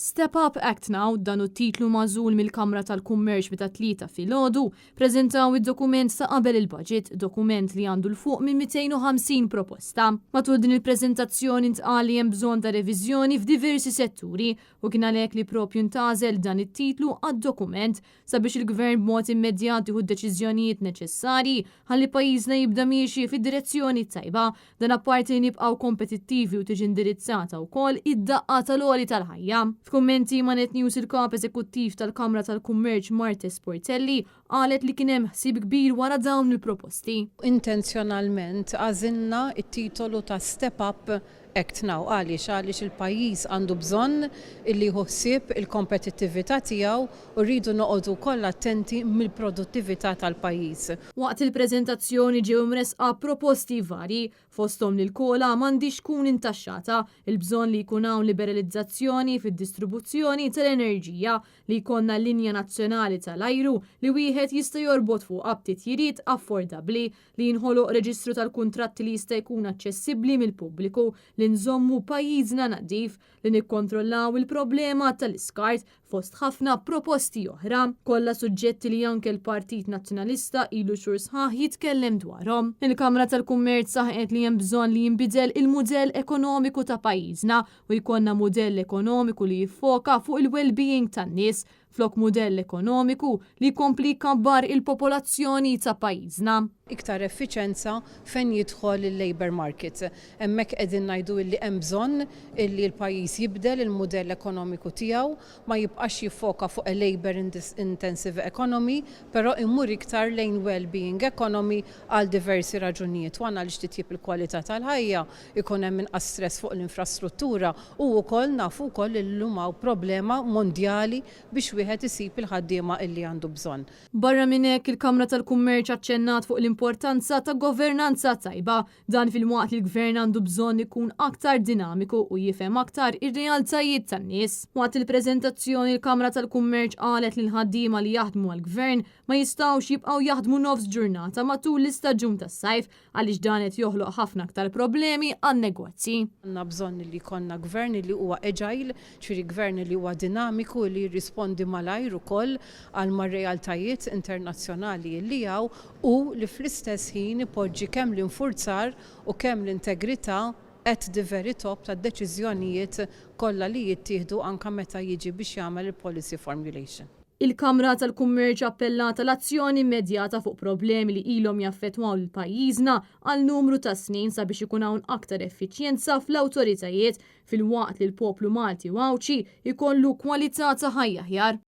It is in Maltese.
Step Up Act Now, dan hu t-titlu magħżul mill-Kamra tal-Kummerċ meta t-Tlieta filgħodu preżentaw id-dokument ta' qabel il-budget, dokument li għandu 'l fuq minn 250 proposta. Matul din il-preżentazzjoni ntqal li hemm bżonn ta' reviżjoni f'diversi setturi u kien għalhekk li propju ntgħażel dan it-titlu għad-dokument sabiex il-Gvern b'mod immedjat jieħu d-deċiżjonijiet neċessarji ħalli pajjiżna jibda miexi fid-direzzjoni t-tajba. Dan apparti li nibqgħu kompetittivi u tiġi indirizzata wkoll id-daqqa tal-għoli tal-ħajja. F'kummenti ma' Net News il-Kap Eżekuttiv tal-Kamra tal-Kummerċ Marthese Portelli qalet li kien hemm ħsieb kbir wara dawn il-proposti. Intenzjonalment għażilna t-titolu ta' Step Up Act Now. Għaliex? Għaliex il-pajjiż għandu bżonn illi jieħu ħsieb il-kompetittività tiegħu u rridu noqogħdu wkoll attenti mill-produttività tal-pajjiż. Waqt il-preżentazzjoni ġew imressqa proposti varji, fosthom li l-COLA m'għandhiex tkun intaxxata, il-bżonn li jkun hawn liberalizzazzjoni fid-distribuzzjoni tal-enerġija, li jkollna linja nazzjonali tal-ajru li wieħed jista' jorbot fuqha b'titjiriet affordabbli, li jinħoloq reġistru tal-kuntratti li jista' jkun aċċessibbli mill-pubbliku, li nżommu pajjiżna nadif, li nikkontrollaw il-problema tal-iskart, fost ħafna proposti oħra. Kollha suġġetti li anke l-Partit Nazzjonalista ilu xhur sħaħ jitkellem dwarhom. Il-Kamra tal-Kummerċ saħqet li hemm bżonn li jinbidel il-mudell ekonomiku ta' pajjiżna u jkollna mudell ekonomiku li jiffoka fuq il-well-being tan-nies flok mudell ekonomiku li jkompli jkabbar il-popolazzjoni ta' pajjiżna. Iktar effiċenza fejn jidħol il-labour market. Hemmhekk qegħdin ngħidu illi hemm bżonn illi l-pajjiż jibdel il-mudell ekonomiku tiegħu, ma jibqax jiffoka fuq a labour intensive economy, però imur iktar lejn well-being economy għal diversi raġunijiet. U għaliex titjib il-kwalità tal-ħajja, ikun hemm inqas stress fuq l-infrastruttura u wkoll nafu wkoll illum hawn problema mondjali biex wieħed isib il-ħaddiema illi għandu bżonn. Barra minn hekk, il-Kamra tal-Kummerċ aċċennat fuq l-importanza ta' governanza tajba, dan filwaqt li l-Gvern għandu bżonn ikun aktar dinamiku u jifhem aktar ir-realtajiet tan-nies. Waqt il-preżentazzjoni l-Kamra tal-Kummerċ qalet li l-ħaddiema li jaħdmu għall-Gvern ma jistgħux jibqgħu jaħdmu nofs ġurnata matul l-istaġun tas-sajf għaliex dan qed joħloq ħafna aktar problemi għan-negozji. Għandna bżonn li jkollna gvern li huwa agile, ġifieri gvern li huwa dinamiku li jirrispondi malajr ukoll għal mar-realtajiet internazzjonali li hawn u li fl-istess ħin ipoġġi kemm l-infurzar u kemm l-integrità at the very top tad-deċiżjonijiet kollha li jittieħdu anke meta jiġi biex jagħmel il-policy formulation. Il-Kamra tal-Kummerċ appellat għal azzjoni immedjata fuq problemi li ilhom jaffettwaw lil pajjiżna għal numru ta' snin sabiex ikun hawn aktar effiċjenza fl-awtoritajiet filwaqt li l-poplu Malti u Għawdxi jkollu kwalità ta' ħajja aħjar.